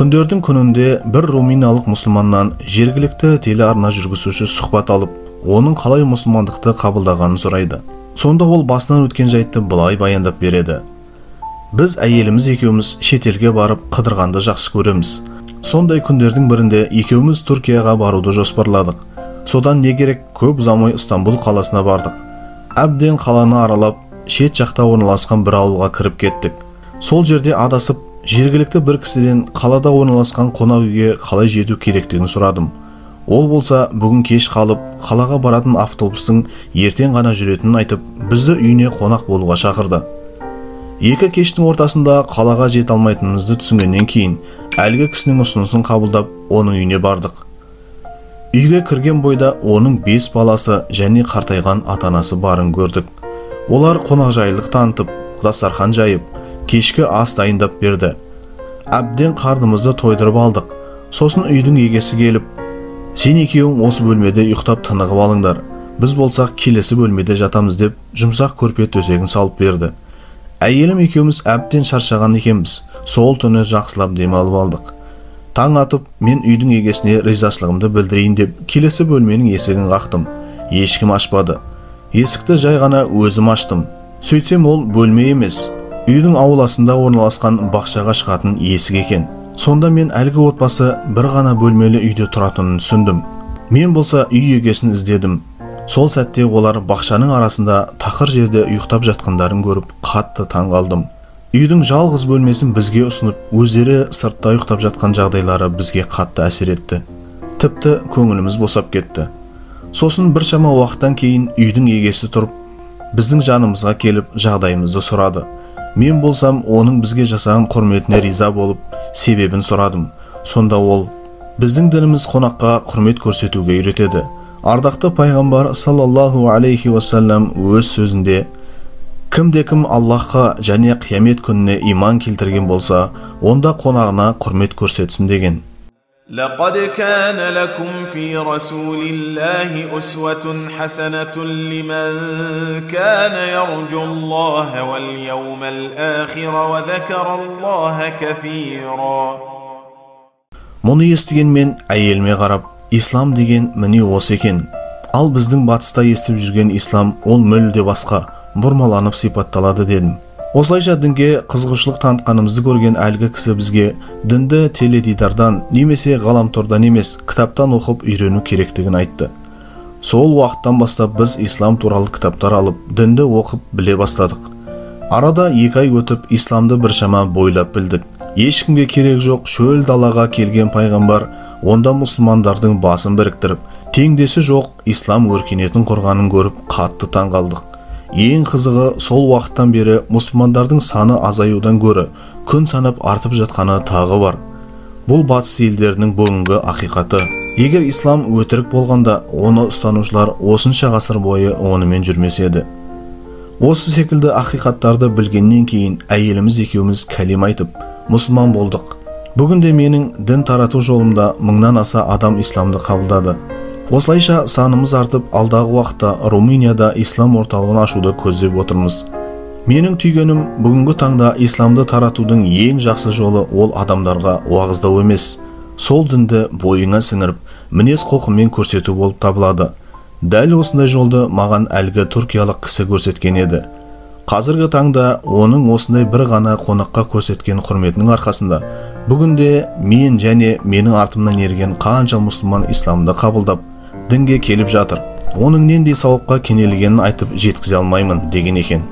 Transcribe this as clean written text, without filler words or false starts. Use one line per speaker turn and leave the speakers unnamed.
Күндердің күнінде бір румыниялық мұсылманнан жергілікті телеарна жүргізуші сұхбат алып, оның қалай мұсылмандықты қабылдағанын сұрайды. Сонда ол басынан өткен жайтты былай баяндап береді. Біз әйеліміз екеуміз шетелге барып қыдырғанды жақсы көреміз. Сондай күндердің бірінде екеуміз Түркияға баруды жоспарладық. Содан не керек, көп ұзамай Стамбул қаласына бардық. Әбден қаланы аралап, шет жақта орналасқан бір ауылға кіріп кеттік. Сол жерде адасып, жергілікті бір кісіден қалада орналасқан қонақ үйге қалай жету керектігін сұрадым. Ол болса, бүгін кеш қалып, қалаға баратын автобустың ертең ғана жүретінін айтып, бізді үйіне қонақ болуға шақырды. Екі кештің ортасында қалаға жете алмайтынымызды түсінгеннен кейін, әлгі кісінің ұсынысын қабылдап, оның үйіне бардық. Үйге кірген бойда оның 5 баласы және қартайған ата-анасы барын көрдік. Олар қонақжайлық танытып, дастархан жайып, кешкі ас дайындап берді. Әбден қарнымызды тойдырып алдық. Сосын үйдің егесі келіп, сен екеуің осы бөлмеде ұйықтап тынығып алыңдар, біз болсақ келесі бөлмеде жатамыз деп жұмсақ көрпе төсегін салып берді. Әйелім екеуміз әбден шаршаған екенбіз, сол түні жақсылап демалып алдық. Таң атып, мен үйдің егесіне ризашылығымды білдірейін деп келесі бөлменің есігін қақтым. Ешкім ашпады. Есікті жай ғана өзім аштым. Сөйтсем ол бөлме емес, үйдің ауласында орналасқан бақшаға шығатын есік екен. Сонда мен әлгі отбасы бір ғана бөлмелі үйде тұратынын түсіндім. Мен болса үй егесін іздедім. Сол сәтте олар бақшаның арасында тақыр жерде ұйықтап жатқандарын көріп қатты таң қалдым. Үйдің жалғыз бөлмесін бізге ұсынып, өздері сыртта ұйықтап жатқан жағдайлары бізге қатты әсер етті. Тіпті көңіліміз босап кетті. Сосын біршама уақыттан кейін үйдің егесі тұрып, біздің жанымызға келіп жағдайымызды сұрады. Мен болсам, оның бізге жасаған құрметіне риза болып, себебін сұрадым. Сонда ол, біздің дініміз қонаққа құрмет көрсетуге үйретеді. Ардақты пайғамбар саллаллаху алейхи уассалам өз сөзінде, кімде-кім Аллаһқа және қиямет күніне иман келтірген болса, онда қонағына құрмет көрсетсін деген.
لقد كان لكم في رسول الله أسوة حسنة لمن كان يرجو الله واليوم الآخر وذكر الله كثيرا.
Мұны естіген мен әйеліме қарап, ислам деген міне осы екен. Ал біздің батыста естіп жүрген ислам ол мүлде басқа, бұрмаланып сипатталады дедім. Осылайша дінге қызығушылық танытқанымызды көрген әлгі кісі бізге дінді теледидардан немесе ғаламтордан емес, кітаптан оқып үйрену керектігін айтты. Сол уақыттан бастап біз ислам туралы кітаптар алып, дінді оқып біле бастадық. Арада 2 ай өтіп, исламды біршама бойлап білдік. Ешкімге керек жоқ шөл далаға келген пайғамбар онда мұсылмандардың басын біріктіріп, теңдесі жоқ ислам өркениетін құрғанын көріп қатты таң қалдық. Ең қызығы, сол уақыттан бері мұсылмандардың саны азаюдан гөрі күн санап артып жатқаны тағы бар. Бұл батыс елдерінің бүгінгі ақиқаты. Егер ислам өтірік болғанда, оны ұстанушылар осынша ғасыр бойы онымен жүрмес еді. Осы секілді ақиқаттарды білгеннен кейін әйеліміз екеуміз кәлима айтып, мұсылман болдық. Бүгінде менің дін тарату жолымда 1000-нан аса адам исламды қабылдады. Осылайша санымыз артып, алдағы уақытта Румынияда ислам орталығын ашуды көздеп отырмыз. Менің түйгенім, бүгінгі таңда исламды таратудың ең жақсы жолы ол адамдарға уағыздау емес, сол дінді бойыңа сіңіріп, мінез құлқымен көрсету болып табылады. Дәл осындай жолды маған әлгі түркиялық кісі көрсеткен еді. Қазіргі таңда оның осындай бір ғана қонаққа көрсеткен құрметінің арқасында бүгінде мен және менің артымнан ерген қанша мұсылман исламды қабылдап, дінге келіп жатыр. Оның нендей сауапқа кенелгенін айтып жеткізе алмаймын деген екен.